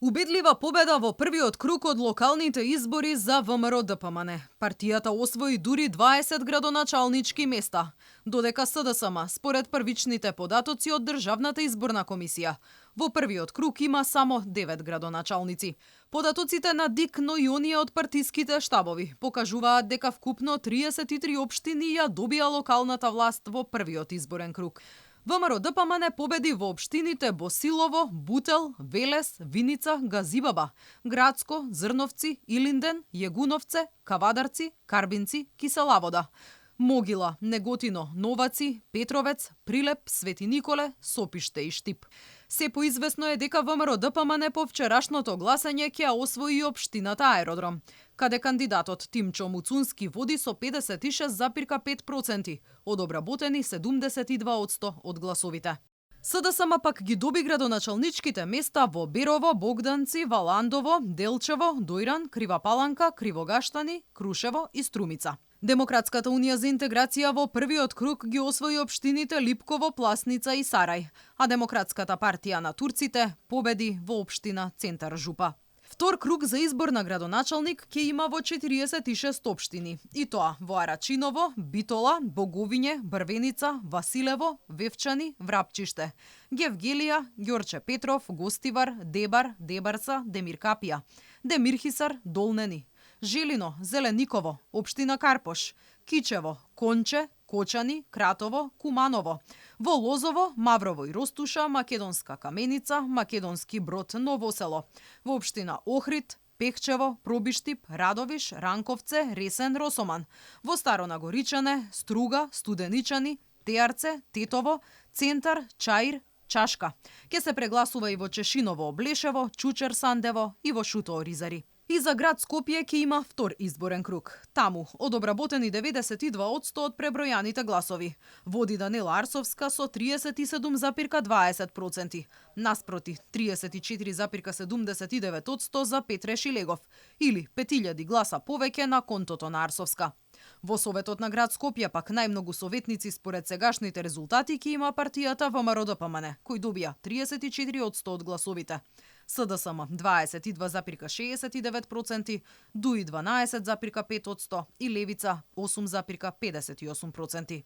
Убедлива победа во првиот круг од локалните избори за ВМРО-ДПМН. Партијата освои дури 20 градоначалнички места, додека СДСМ, според првичните податоци од Државната изборна комисија, во првиот круг има само 9 градоначалници. Податоците на ДИК, но и оние од партиските штабови покажуваат дека вкупно 33 општини ја добија локалната власт во првиот изборен круг. ВМРО-ДПМН победи во општините Босилово, Бутел, Велес, Виница, Газибаба, Градско, Зрновци, Илинден, Јегуновце, Кавадарци, Карбинци, Киселавода, Могила, Неготино, Новаци, Петровец, Прилеп, Свети Николе, Сопиште и Штип. Се поизвестно е дека ВМРО-ДПМН по вчерашното гласање ќе освои општината Аеродром, каде кандидатот Тимчо Муцунски води со 56,5% од обработени 72% од гласовите. СДСМ пак ги доби градоначалничките места во Берово, Богданци, Валандово, Делчево, Дојран, Крива Паланка, Кривогаштани, Крушево и Струмица. Демократската унија за интеграција во првиот круг ги освои општините Липково, Пласница и Сарај, а Демократската партија на турците победи во општина Центар Жупа. Втор круг за избор на градоначалник ќе има во 46 општини, и тоа во Арачиново, Битола, Боговиње, Брвеница, Василево, Вевчани, Врапчиште, Гевгелија, Ѓорче Петров, Гостивар, Дебар, Дебарца, Демиркапија, Демирхисар, Долнени, Желино, Зелениково, општина Карпош, Кичево, Конче, Кочани, Кратово, Куманово, во Лозово, Маврово и Ростуша, Македонска Каменица, Македонски Брод, Новосело, во општина Охрид, Пехчево, Пробиштип, Радовиш, Ранковце, Ресен, Росоман, во Старо Нагоричане, Струга, Студеничани, Теарце, Тетово, Центар, Чаир, Чашка. Ке се прегласува и во Чешиново, Облешево, Чучер, Сандево и во Шутоо, Ризари. И за град Скопје ќе има втор изборен круг. Таму, од обработени 92% од пребројаните гласови, води Данела Арсовска со 37,20%, наспроти 34,79% за Петре Шилегов, или 5000 гласа повеќе на контото на Арсовска. Во Советот на град Скопје пак најмногу советници според сегашните резултати ќе има партијата ВМРО-ДПМН, кој добија 34% од гласовите. СДСМ 22,69%, ДУИ 12,5% и Левица 8,58%.